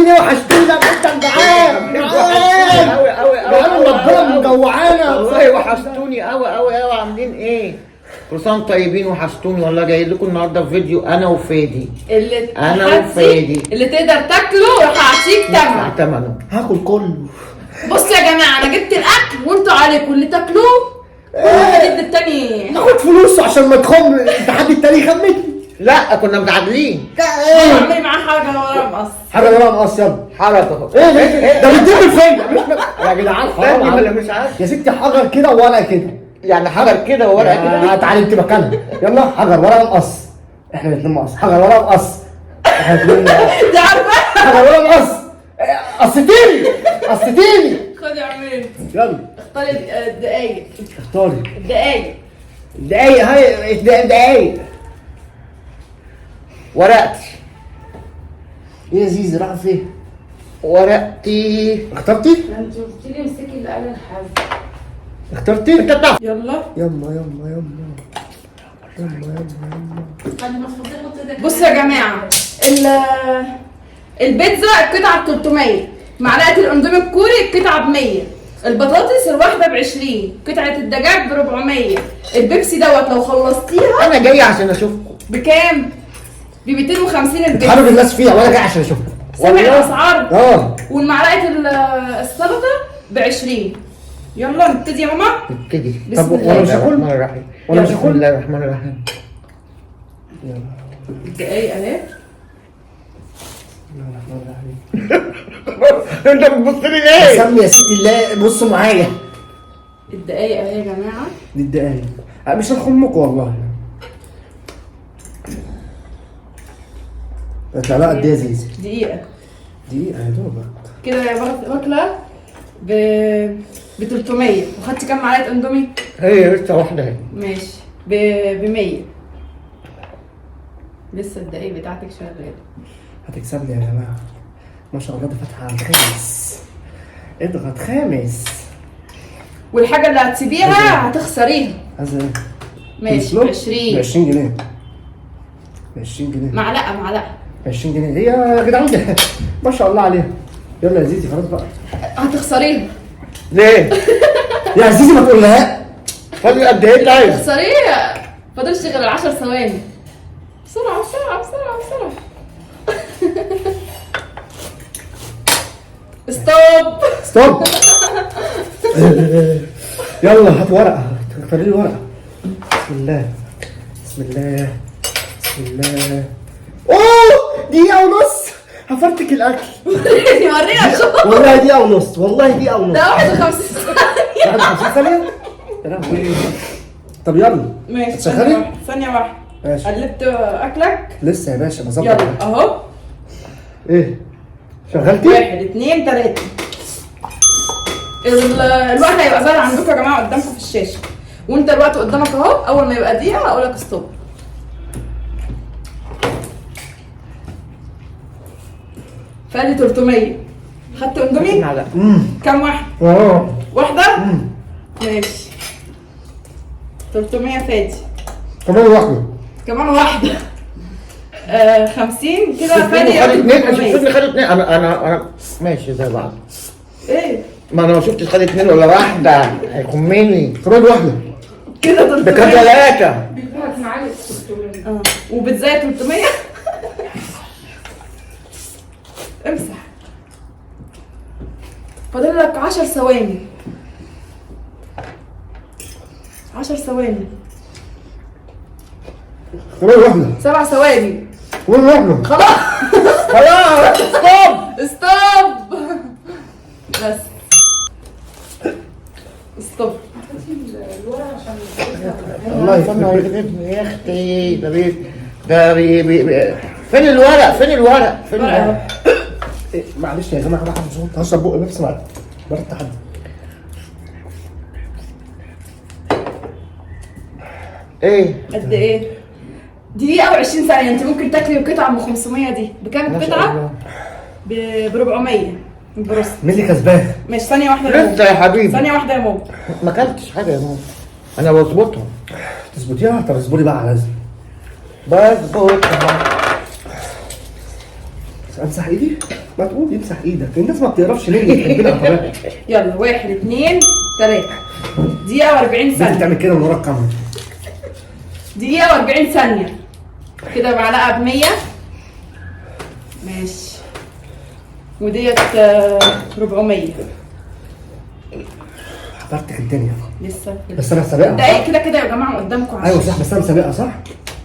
عاملين ايه؟ وحشتونا. انت جعان جعان قوي قوي قوي جعان وربنا مجوعانا والله وحشتوني قوي قوي قوي. عاملين ايه؟ كل سنة طيبين، وحشتوني والله. جاي لكم النهارده في فيديو انا وفادي. اللي أنا تحدي وفادي. اللي تقدر تاكله راح اعطيك تمن. ثمنه. هاكل كله. بصوا يا جماعة، انا جبت الاكل وانتوا عليكم اللي تاكلوه كل واحد يدي التاني. ناخد فلوسه عشان ما تخم التحدي التاني خمتني. لا كنا متعادلين. اعملي معاه حاجة ورا مقص. حاجة ورا مقص، يلا حركة. ايه ده؟ ده بيديني الفيا يا جدعان، حرام ولا عليك. مش عارف يا ستي حجر كده وورقة كده، يعني حجر كده وورقة كده. تعالي انت مكانها. يلا حجر ورقة مقص، احنا الاثنين مقص. حجر ورقة مقص، احنا الاثنين مقص. انت عارفه؟ حجر ورقة مقص. قصتيني قصتيني. خدي يا عمين، يلا اختاري الدقايق. اختاري الدقايق. دقايق. هاي دقايق. ورقتي. ايه يا زيزي راح فين؟ ورقتي. اخترتي؟ انت قلت لي امسكي الآلة الحاسبة. اخترتي؟ انت بتعرف. يلا يلا يلا يلا يلا يلا. بصوا يا جماعة، البيتزا القطعة ب 300، معلقه الاندومي الكوري القطعة ب 100، البطاطس الواحدة ب 20، قطعه الدجاج ب 400، البيبسي دوت لو خلصتيها انا جاي عشان اشوفكم. بكام؟ ب 250 البيبسي. اتحرج الناس فيها وانا جاي عشان اشوفها. سامع الاسعار؟ اه. والمعلقه السلطة ب 20. يلا نبتدي يا ماما. نبتدي. بسم طب الله. وانا مش هاكل؟ الرحمن الرحيم. وانا مش بسم هاكل؟ الله الرحمن الرحيم. الدقايق اهي. انت بتبص لي ليه؟ سمي يا ستي الله، بصوا معايا. الدقايق اهي يا جماعة. دي الدقايق مش هنخمكم والله. يطلع لها قد ايه يا زيزي؟ دقيقة دقيقة يا دوبك. كده يا واكله ب 300. وخدتي كام معلقه اندومي؟ هي لسه واحدة اهي. ماشي، ب 100. لسه الدقايق بتاعتك شغالة. هتكسبني يا جماعة، ما شاء الله دي فاتحة على الخامس. اضغط خامس. والحاجة اللي هتسيبيها هتخسريها. عايزة ايه؟ ماشي، ب 20. ب 20 جنيه. ب 20 جنيه. معلقه معلقه. 20 جنيه هي يا جدعان ده. ما شاء الله عليها. يلا يا زيزي خلاص بقى. هتخسريها. ليه؟ يا زيزي ما تقولها. فاضل قد ايه طيب؟ هتخسريها. فاضلش غير 10 ثواني. بسرعة بسرعة بسرعة بسرعة. stop. stop. يلا هات ورقة، اختاري لي ورقة. بسم الله بسم الله بسم الله. اوه دقيقة ونص هفرتك الأكل. ورينا شوف. والله دقيقة ونص، والله دقيقة ونص. ده 51 ثانية. 51 ثانية؟ يا لهوي. طب يلا. ماشي، تشغلي؟ ثانية واحدة، ثانية واحدة. ماشي. قلبت أكلك؟ لسه يا باشا بظبط. يلا أهو. ايه؟ شغلتي؟ 1 2 3. الوقت هيبقى ظاهر عندكم يا جماعة قدامكم في الشاشة، وأنت الوقت قدامك أهو. أول ما يبقى دقيقة هقول لك ستوب. فادي 300. خدت اندومي؟ معلقه. كام واحدة؟ اه. واحدة؟ ماشي. 300 فادي. كمان واحدة. كمان واحدة. 50 كده فادي. خد اتنين. 300. شفتني خد اتنين. انا انا انا ماشي زي بعض. ايه؟ ما انا ما شفتش خد اتنين ولا واحدة. هيخمني. كمان واحدة. كده ده كان 300. 3. بيبقى معلقة 300. وبتزايد 300. امسح. فاضل لك 10 ثواني. 10 ثواني. كمان واحدة. 7 ثواني. كمان واحدة. خلاص. خلاص stop. stop. بس stop. الله استنى يخرب. هيغلبني يا اختي. ده بي ده بي بي بي. فين الورق؟ فين الورق؟ فين الورق؟ إيه، معلش يا جماعة بقى مش هشرب بقي بيبسي بعد بره التحدي. ايه؟ قد ايه؟ دقيقة و20 ثانية. انت ممكن تاكلي قطعة ب 500. دي بكام ما شاء القطعة؟ الله. ب 400 بروست. مين اللي كسبان؟ ماشي، ثانية واحدة يا لسه ماما. يا حبيبي. ثانية واحدة يا ماما. ما اكلتش حاجة يا ماما. انا بظبطها. تظبطيها؟ طب اصبري بقى على لازم. بظبطها. امسح ايدي؟ ما تقول امسح ايدك، الناس ما بتعرفش ليه بتحبنا على طبيعتك. يلا 1 2 3. دقيقة و40 ثانية. بتعمل كده من ورا الكاميرا. دقيقة و40 ثانية. كده معلقة ب100. ماشي. وديت 400. حضرتك الدنيا لسه بس انا سابقها. دقايق كده كده يا جماعة قدامكم. ايوه صح، بس انا مسابقها صح؟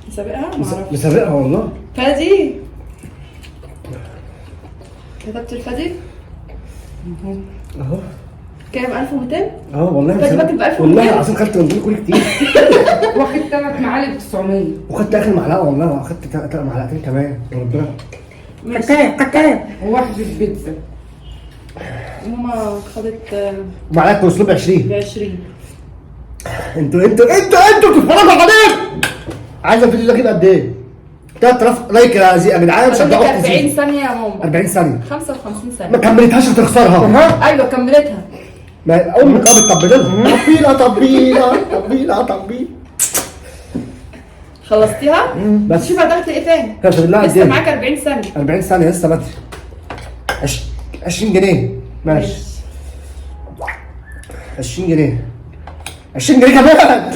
مسابقها؟ معرفش. مسابقها والله. فادي كتبت الفادي؟ اهو. كام؟ 1200؟ اه والله فادي باكل ب 1200 والله العظيم خدت اندومي كوري كتير. واخد 3 معالق ب 900. وخدت اخر معلقه والله، واخدت 3 معلقتين كمان وربنا. ماشي. وواحدة بيتزا. ماما خدت معلقه كولسلو ب 20. ب 20. انتوا انتوا انتوا انتوا بتتفرجوا عليك. عايز الفيديو ده يجيب قد ايه؟ 3000 like يا جدعان. شجعوا 40 ثانية يا ماما. 40 ثانية. 55 ثانية. ما كملتهاش هتخسرها. ايوه كملتها. ما امك بتطبل لها. طبيله طبيله طبيله طبيله. خلصتيها؟ بس شوف هتاخدي ايه تاني؟ لسه معاك 40 ثانية. 40 ثانية لسه بدري. 20 جنيه ماشي. 20 جنيه. 20 جنيه كمان.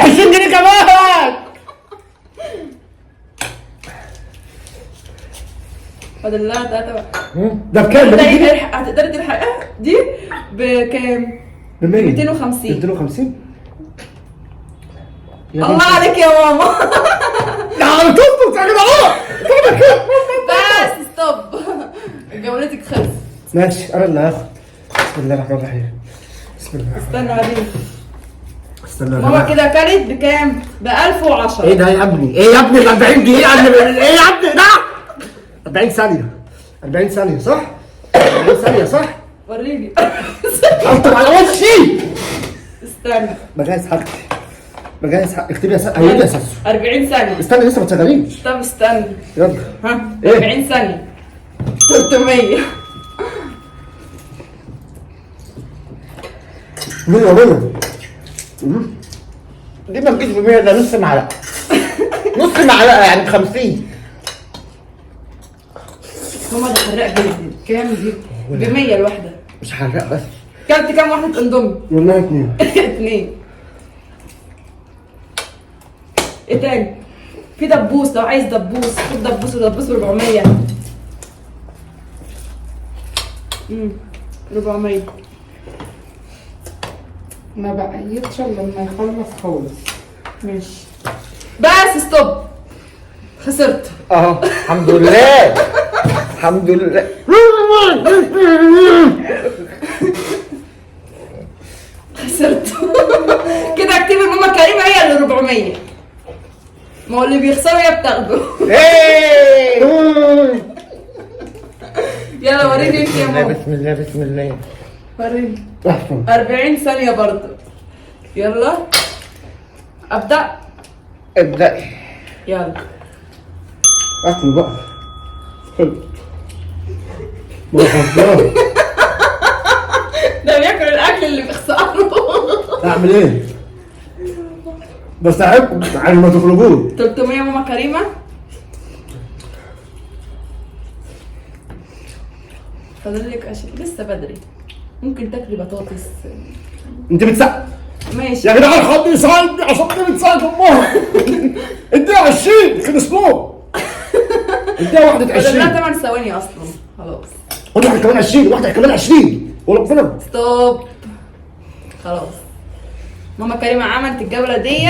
20 جنيه كمان. فاضل لها 3. ده بكام؟ هتقدري تلحقيها دي بكام؟ ب 250. 250. الله عليك يا ماما. لا على طول يا جدعان. بس ستوب، جولتك خلصت. ماشي انا اللي هاخد. بسم الله الرحمن الرحيم. بسم الله. استنى وريني. استنى ماما كده اكلت بكام؟ ب 1010. ايه ده يا ابني؟ ايه يا ابني ال 40 دقيقة اللي ايه يا ابني ده؟ 40 ثانية. 40 ثانية صح؟ 40 ثانية صح؟ وريني. حطوا على وشي. استنى بجهز حاجتي. بجهز حاجتي. اكتبي يا ساسو. ايوه يا ساسو. 40 ثانية. استنى لسه ما تشغليش. طب استنى. يلا. ها 40 ثانية. 300. 100 100. دي ما تجيش ب 100، ده نص معلقة. نص معلقة يعني ب 50. هما ده حراق جدا. كام دي؟ ب 100 الواحدة. مش حراق بس. كلت كام واحدة اندومي؟ والله 2. 2. ايه تاني؟ في دبوس لو عايز دبوس، خد دبوس. ودبوس ب 400. 400. ما بقيتش الا لما يخلص خالص. ماشي بس ستوب. خسرت. اهو الحمد لله. الحمد لله. خسرت. كده اكتبي ماما كريمة هي اللي 400. ما هو اللي بيخسروا هي بتاخده. ايه. يلا وريني انت يا ماما. بسم الله بسم الله. وريني. 40 ثانية برضه. يلا ابدأ. ابدأي. يلا اكل بقى. حلو. ما ده بياكل الاكل اللي بيخسره. اعمل ايه؟ بس احبكم يعني ما تخرجوش. 300 ماما كريمة. فاضل لك 20 لسه بدري. ممكن تاكلي بطاطس. انت بتسقف. ماشي يا جدعان حد يساعدني عشان دي بتساعد امها. اديها 20 خلصناه. اديها واحدة 20. فاضل لها 8 ثواني اصلا خلاص. خد واحدة كمان 20، واحدة كمان 20 وربنا. stop خلاص. ماما كريمة عملت الجولة دي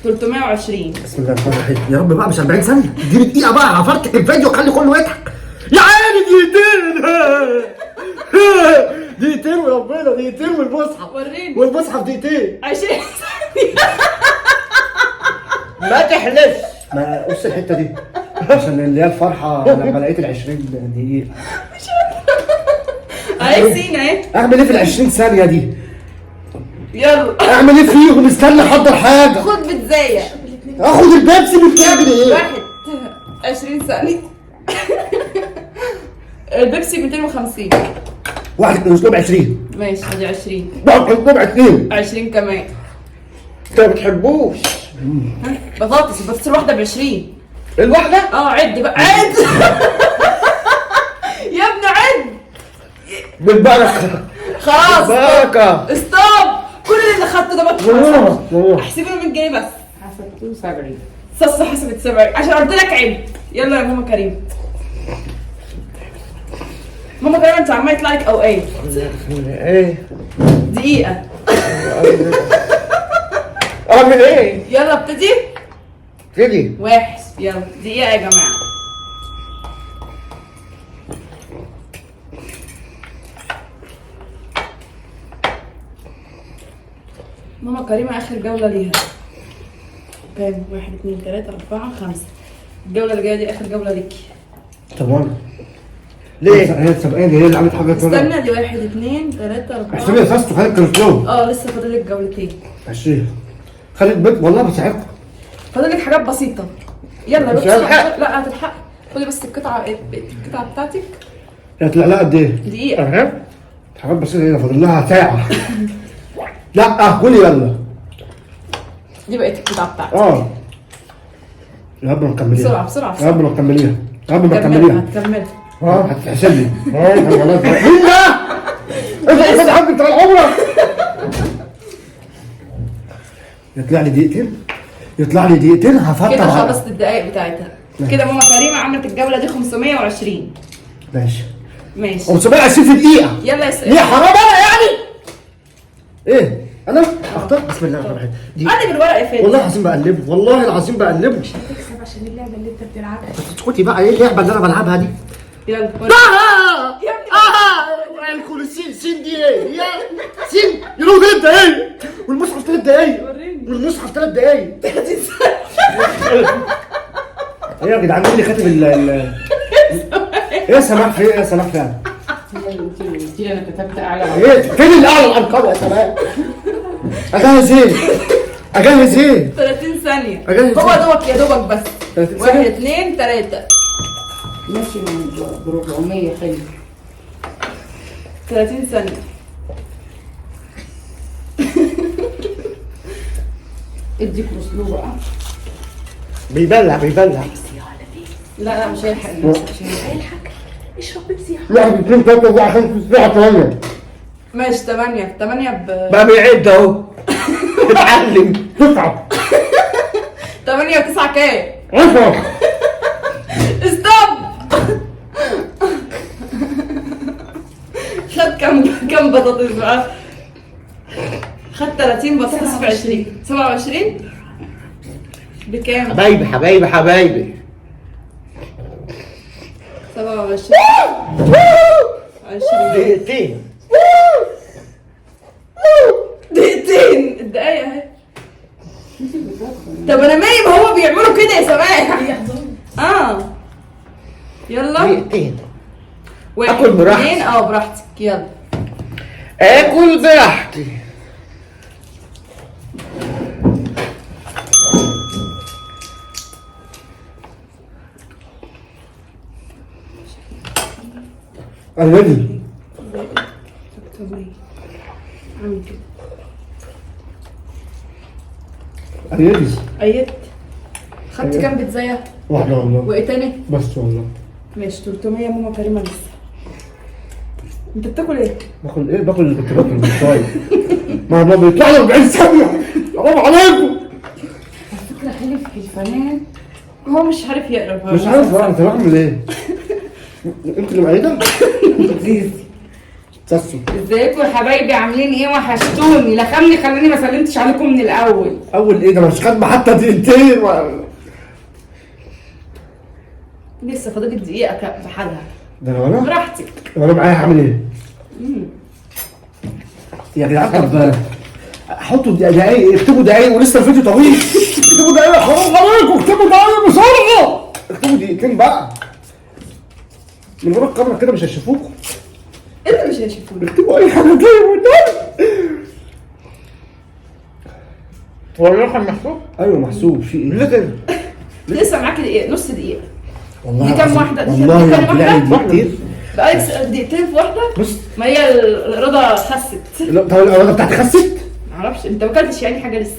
320. بسم الله الرحمن الرحيم. يا رب بقى مش 40 ثانية، اديني دقيقة بقى هفرتك الفيديو خلي كله يضحك. يا عيني دقيقتين. دقيقتين وربنا، دقيقتين والمصحف. وريني. والمصحف دقيقتين. 20 ثانية. ما تحلفش. ما قص الحتة دي عشان اللي هي الفرحة لما لقيت ال 20 دقيقة. مش عارفة. اهي سينا اهي. اعمل ايه في ال 20 ثانية دي؟ يلا اعمل ايه فيهم؟ استنى احضر حاجة. خد بيتزاية. اخد البيبسي ب 2 جنيه. واحد 20 ثانية. البيبسي 250. واحد اسلوب 20. ماشي ادي 20. واحد اسلوب 20. 20 كمان. انت ما بتحبوش بطاطس. البطاطس الواحدة ب 20. الواحدة؟ اه عد بقى عد. بالبركة. خلاص بالبركة. stop. كل اللي خدته ده ما اتحسبش. احسبي له 100 جنيه بس. حسبته 70. صص حسبت 70 عشان قلت لك عيب. يلا يا ماما كريم. ماما كريم انت عمال يطلع لك اوقات. ايه؟ دقيقة. اعمل ايه؟ يلا ابتدي. ابتدي. واحد. يلا دقيقة يا جماعة. ماما كريمة آخر جولة ليها. كام؟ 1 2 3 4 5. الجولة اللي جاية دي آخر جولة ليكي. طب وانا؟ ليه؟ هي سبقاني، هي اللي عملت حاجة. استنى دي 1 2 3 4. احسبي يا ساستو، خلي الكولسلو. لسه فاضل لك جولتين. 20. خلي البيت والله بساعدكم. فاضل لك حاجات بسيطة. يلا مش هلحق. لا هتلحق. خدي بس القطعة بتاعتك. هتطلع لها قد ايه؟ دقيقة. اها حاجات بسيطة هنا فاضل لها ساعة. لا قولي يلا. دي بقت القطعة بتاعتك. يا رب ما نكمليها. بسرعة بسرعة يا رب ما نكمليها. يا رب ما نكمليها. هتكملها. هتتحسب لي. مين ده؟ انت اللي حد بتاع العمرة. يطلع لي دقيقتين. يطلع لي دقيقتين هفطر. كده خلصت الدقايق بتاعتها. كده ماما كريمة عملت الجولة دي 520. ماشي. ماشي. 520 في دقيقة. يلا يا سيدي. ليه حرام انا يعني؟ ايه؟ انا اختار. بسم الله الرحمن الرحيم. قلب الورق يا فادي. والله العظيم بقلبه، والله العظيم بقلبه. مش هتكسب عشان اللعبة اللي انت بتلعبها. بس اسكتي بقى، ايه اللعبة اللي انا بلعبها دي؟ يلا. الكوليسين سين دي ايه؟ يا سين يلو 3 دقايق والمصحف 3 دقايق والمصحف 3 دقايق. 30 ثانية. ايه يا جدعان مين اللي كاتب ال ايه يا سماح؟ في ايه يا سماح فعلا؟ انت انا كتبت اعلى. ايه فين الاعلى الارقام يا سماح؟ اجهز ايه؟ اجهز ايه؟ 30 ثانية. اجهز هو دوبك يا دوبك بس. 1 2 3. ماشي ب 400. حلو. 30 ثانية. ادي كروسلو بقى. بيبلع بيبلع. لا لا مش هيلحق. مش هيلحق. اشرب بيبسي. 1 2 3 4 5 6 8. ماشي 8 8 بقى بيعد اهو. اتعلم. 9 8 و9 كام؟ 10. stop. خد كم بطاطس بقى؟ خد 30 بطاطس في 20. 27 بكام؟ حبايبي حبايبي حبايبي. 27 20. دقيقتين. دقيقتين. الدقايق اهي. طب انا مالي، ما هو بيعملوا كده يا سماح. يلا دقيقتين. اكل براحتي. براحتك. يلا اكل براحتي. قلبي. عامل كده. قلبي. ايت. خدت كام بيتزاية؟ واحدة والله. وايه تاني؟ بس والله. ماشي 300 ماما كريمة لسه. انت بتاكل ايه؟ باكل ايه؟ باكل اللي كنت باكله من شوية. ما بيطلع لي 40 ثانية. حرام عليكم. على فكرة خلف الفنان هو مش عارف يقرا. مش عارف بقى انت بعمل ايه؟ انت اللي معيده؟ زيزي. ساسو. ازيكم يا حبايبي عاملين ايه؟ وحشتوني. لخمني خلاني ما سلمتش عليكم من الاول. اول ايه ده؟ مش خدمة حتى دقيقتين. لسه فاضلك دقيقة في حالها. ده لو انا براحتك. لو انا معايا هعمل ايه؟ يا جدعان طب حطوا دقايق، اكتبوا دقايق ولسه الفيديو طويل. اكتبوا دقايق حرام عليكم، اكتبوا دقايق بسرعة. اكتبوا دقيقتين بقى. من ورا الكاميرا كده مش هيشوفوكوا. انت مش هيشوفوك. اكتبوا اي حاجة طيب والنبي. هو الرقم محسوب؟ ايوه محسوب. في ايه؟ ليه كده؟ لسه معاك دقيقة، نص دقيقة. والله دي كام واحدة؟ دي والله كام واحدة؟ دقيقتين. بقالك دقيقتين في واحدة؟ بص ما هي الإرادة خست. لا طب الإرادة بتاعتي خست؟ معرفش انت ما اكلتش يعني حاجة لسه.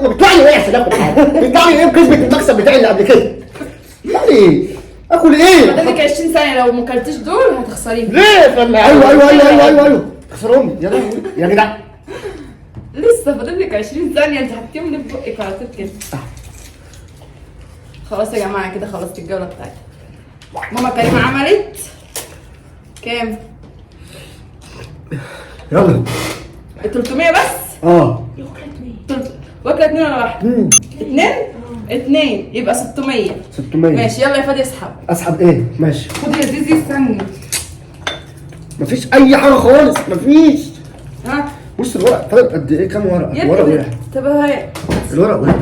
بيطلع لي ايه عشان اكل حاجة؟ بيطلع لي ايه بكذبة المكسب بتاعي اللي قبل كده؟ بيطلع لي ايه؟ اكل ايه؟ فاضلك 20 ثانية، لو ما اكلتيش دول هتخسريهم. ليه؟ ايوه ايوه ايوه ايوه ايوه تخسرهم. يا لهوي يا جدع، لسه فاضل لك 20 ثانية، انت حطيتيهم ليه في بقك على طول كده؟ خلاص يا جماعة كده خلصت الجولة بتاعتي. ماما كريمة عملت كام؟ يلا 300 بس؟ اه واكله 2 ولا واحدة؟ 2؟ 2 يبقى 600. 600 ماشي يلا يا فادي اسحب. اسحب ايه؟ ماشي. خد يا زيزي استني. مفيش اي حاجة خالص، مفيش. ها بص الورق طيب قد ايه؟ كام ورقة؟ الورق وقع. طب هاي الورق وقع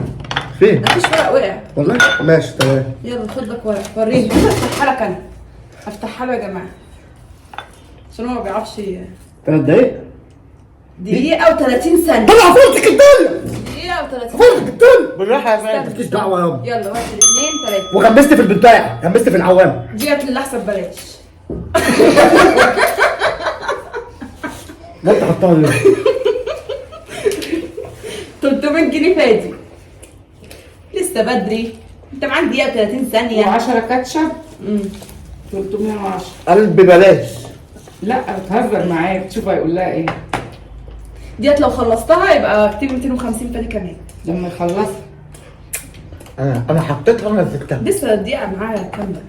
فين؟ مفيش ورق وقع والله؟ ماشي تمام. يلا خد لك ورق وريني. افتحها لك انا، افتحها له يا جماعة عشان هو ما بيعرفش. 3 دقايق؟ دقيقة و30 ثانية. طلع فرصتك الدنيا، دقيقة و30 فرصتك الدنيا. بالراحة يا فندم. مالكيش دعوه يابا. يلا 1 2 3. وغمست في البتاع، غمست في العوامه. ديت للأحسن ببلاش. لا انت حطها ليه؟ 300 جنيه فادي. لسه بدري، انت معاك دقيقة و30 ثانية. و10 كاتشب 310. قلب ببلاش. لا بتهزر معاك، شوف هيقول لها ايه ديت لو خلصتها يبقى اكتبي 250 فادي كمان. لما يخلصها. انا حطيتها ونزلتها. لسه الدقيقة معايا كاملة.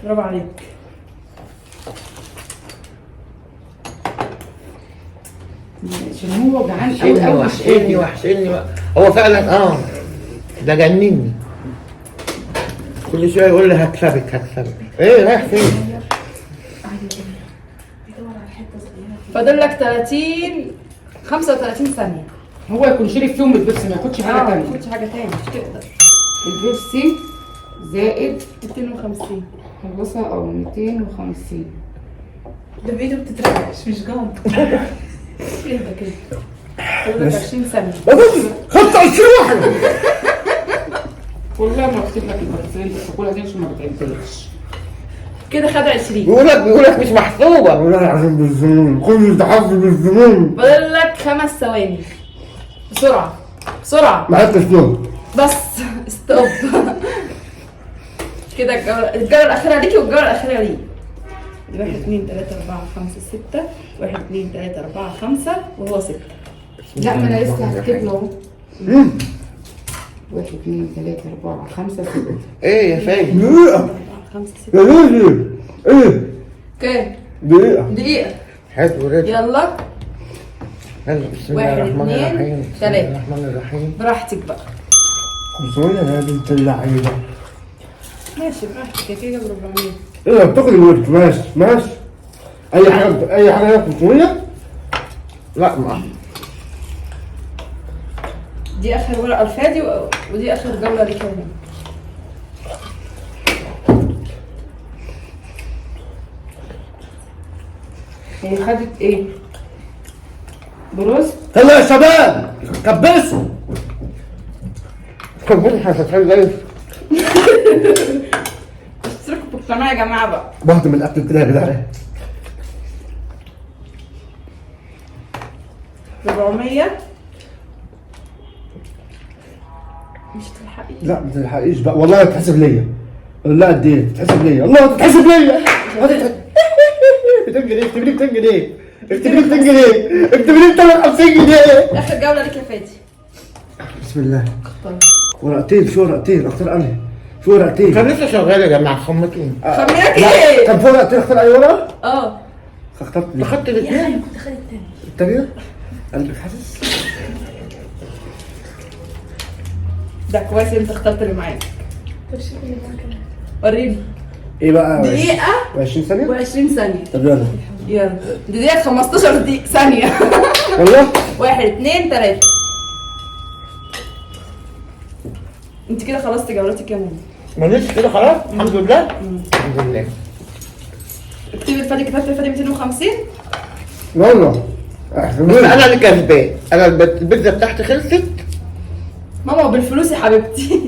برافو عليك. عشان هو جعان قوي قوي. وحشني وحشني هو فعلا. ده جنني، كل شوية يقول لي هكسبك هكسبك. ايه رايح فين؟ فاضل لك 30 35 ثانية. هو يكون شرب فيهم البيبسي، ما ياخدش حاجة ثانية. ما ياخدش حاجة ثانية، مش تقدر. البيبسي زائد 250 خلصها او 250. ده بايده بتترعش مش جامد. ايه ده كده؟ فاضل لك 20 ثانية. 25 واحدة. والله ما بكتب لك البطاطس اللي انت بتاكلها دي عشان ما بتعدلش. كده خد 20. بيقولك مش محسوبة. والله العظيم بالظنون، كل ده حظ بالظنون. فاضل لك 5 ثواني. بسرعة بسرعة. ما عرفتش فيهم. بس ستوب. كده الجولة الأخيرة ليكي والجولة الأخيرة لي. 1 2 3 4 5 6 1 2 3 4 5 وهو 6. لا ما أنا لسه هكتب له. 1 2 3 4 5 6. ايه يا فايز؟ دقيقة 5 6. يا ليلي. ايه؟ كام؟ دقيقة. حلو رجع. يلا يلا بسم الله الرحمن الرحيم. 1 2 3. بسم الله الرحمن الرحيم. براحتك بقى. 500 يا بنت اللعيبة. ماشي براحتك كده ب 400. ايه بتاخد الورد؟ ماشي ماشي. اي حاجة اي حاجة 500؟ لا ما دي اخر ورقة الفادي ودي اخر جولة ليك يا ماما. هي خدت ايه؟ بروست. يلا يا شباب كبسوا. كبسوا هتتحل زي. اشتركوا في القناة يا جماعة بقى. بهضم الاكل كده يا جدعان. 400 مش تلحقي. لا ما تلحقيش بقى والله. هتتحسب ليا. لا قد ايه؟ تتحسب ليا والله، هتتحسب ليا. 200 جنيه. اكتب لي 200 جنيه. اكتب لي 200 جنيه. اكتب لي 250 جنيه. اخر جولة ليك يا فادي. بسم الله. ورقتين، في ورقتين اختار انهي؟ في ورقتين. كان لسه شغال يا جماعة. خمتوني. خميرك ايه؟ كان في ورقتين، اختار اي ورقة؟ اه اخترت. اخدت الاثنين. كنت خدت الثانية. الثانية؟ قلبك حاسس؟ ده كويس انت اخترت اللي معاك. طب شوف اللي معاك. وريني. ايه بقى؟ دقيقة و20 ثانية؟ و20 ثانية. طب يلا يلا دقيقة 15 دقيقة ثانية. يلا 1 2 3. انت كده خلصتي جولتك يا ماما. ماليش كده خلاص الحمد لله. الحمد لله. اكتبي الفادي. كتبت الفادي 250. يلا. بس انا اللي كسبان. انا البيتزا بتاعتي خلصت. ماما بالفلوس يا حبيبتي.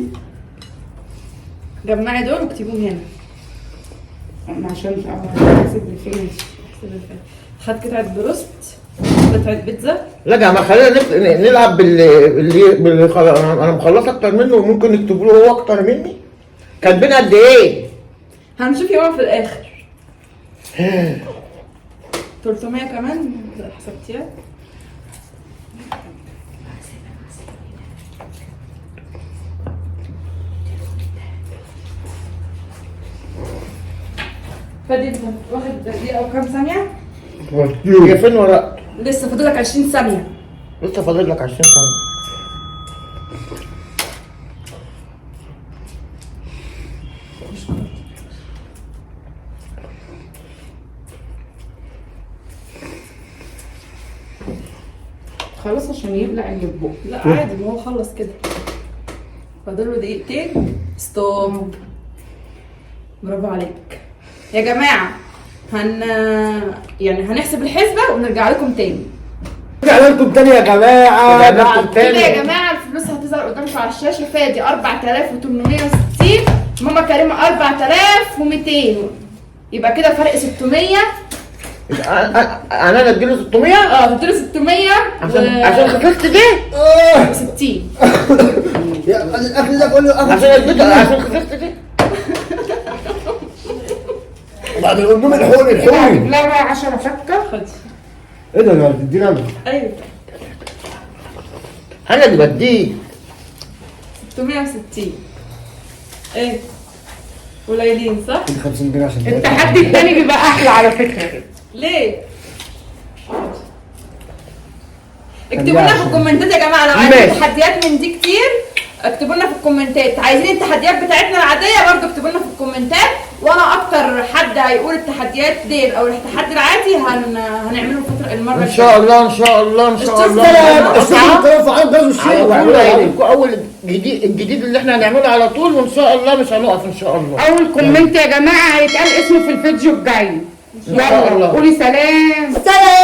جمعي دول واكتبيهم هنا. عشان احسب الفلوس. خد قطعة بروست، قطعة بيتزا. لا يا جماعة خلينا نلعب باللي انا مخلص اكتر منه، وممكن نكتب له هو اكتر مني. كاتبين قد ايه؟ هنشوف يا ماما في الاخر. 300 كمان حسبتيها؟ فادي انت واخد دقيقة وكام ثانية؟ هي فين ورقته؟ لسه فاضلك 20 ثانية. لسه فاضل لك 20 ثانية. خلاص عشان يبلع اللي في بقه. لا عادي، ما هو خلص كده. فاضل له دقيقتين. stop. برافو عليك يا جماعة. يعني هنحسب الحسبة ونرجع لكم تاني. رجعنا لكم تاني يا جماعة. رجعنا لكم كده يا تاني. جماعة الفلوس هتظهر قدامكم على الشاشة. فادي 4860، ماما كريمة 4200، يبقى كده فرق 600. انا اديله 600؟ اه تديله 600 عشان خسرت دي؟ 60. يا الاكل ده كله عشان اديته، عشان خسرت دي؟ بعد الاندومي الحوري الحوري. لا بقى 10 فكه. خدي. ايه ده؟ انا بتديني انا؟ ايوه انا اللي بديه. 660. ايه قليلين صح؟ 50 جنيه عشان التحدي التاني بيبقى احلى على فكرة. ليه؟ اكتبوا لنا في الكومنتات يا جماعة لو عايزين تحديات من دي كتير. اكتبوا لنا في الكومنتات. عايزين التحديات بتاعتنا العادية برضو اكتبوا لنا في الكومنتات، وانا اكتر حد هيقول التحديات دي او التحدي العادي هنعمله الفترة المرة ان شاء الله ان شاء الله ان شاء الله. على طول هيجيلكوا اول جديد، الجديد اللي احنا هنعمله على طول، وان شاء الله مش هنقف ان شاء الله. اول comment يا جماعة هيتقال اسمه في الفيديو الجاي. ان شاء الله. قولي سلام. سلام.